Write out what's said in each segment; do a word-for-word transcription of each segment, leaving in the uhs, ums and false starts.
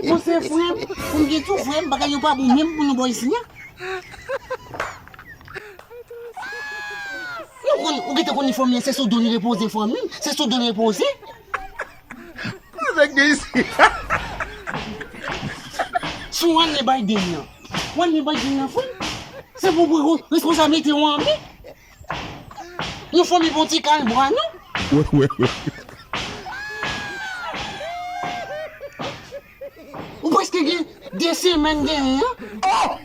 Bon, se frè m, pou m gen tou frè m, bagay yo pa bon menm pou nou bò isi a. Nou konn, ou gentan konn fanmi an, se sou do n repoze fanmi m, se sou do n repoze. Sa k gen isi? Si w anni bay den nan, w anni bay den nan, frè m, se pou pran responsablite w anvi. Nou fanmi bon ti kal bwa, non? Wi, wi, wi. Ou prèske gen de semèn genyen an. Oh!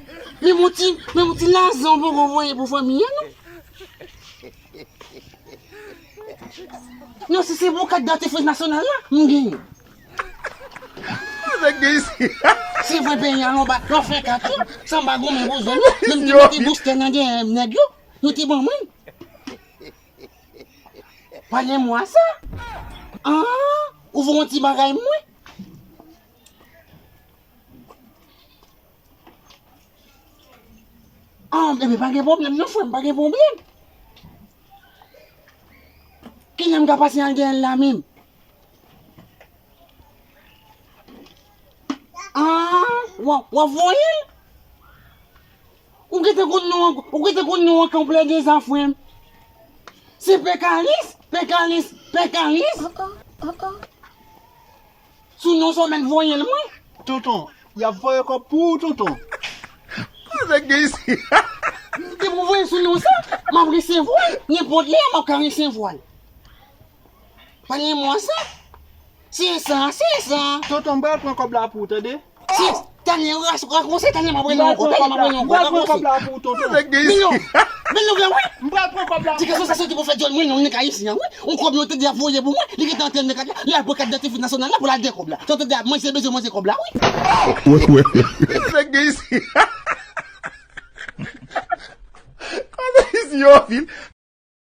Menm yon ti, menm yon ti lazan ou poko voye pou fanmi an, non? Non, si se pou kat dantifris nasyonal la, m genyen. Sa k gen isi? Se vre peyi a, lè w ba, lè w fè kat yo, sanba goumen pou zòn yo, menm te mete boustè nan genyen nèg yo, yo te ban mwen. Pale mwa sa. Ah, ou voye yon ti bagay mwen. Ah, ebyen, pa gen pwoblèm, non, frè m, pa gen pwoblèm. Kilè m ka pase al genyen l la menm? Ah, w ap, w ap voye l? Ou gentan konn non an, ou gentan konn non an konplè deja, frè m. Se Pekalis, Pekalis, Pekalis. Sou non sa w mèt voye l, mwen. Tonton, y ap voye kòb pou ou, tonton. Sa k gen isi? Depi w voye sou non sa, m ap resevwa l. Nenpòt lè, m ap ka resevwa l. Pale mwa sa. Se sa, se sa. Tonton, m pral pran kòb la pou ou, tande? Si, tande, ras-, rakonse, tande, m ap rele yon kòb, tande, m ap rele yon kòb, rakonse. Milyon, milyon vre, wi. M pral pran kòb la pou ou, tonton. Milyon. Di ke sa soti pou fè djòl mwen, non, nèg ayisyen an, wi. Yon kòb yo te di ap voye pou mwen, li gentan antre nan kat la, li al pran kat dantifris nasyonal la pou l al gen kòb la. Sa w tande a, mwen se bezwen manje kòb la, wi. Wi, wi. Sa k gen isi? Kote isi yo, vil?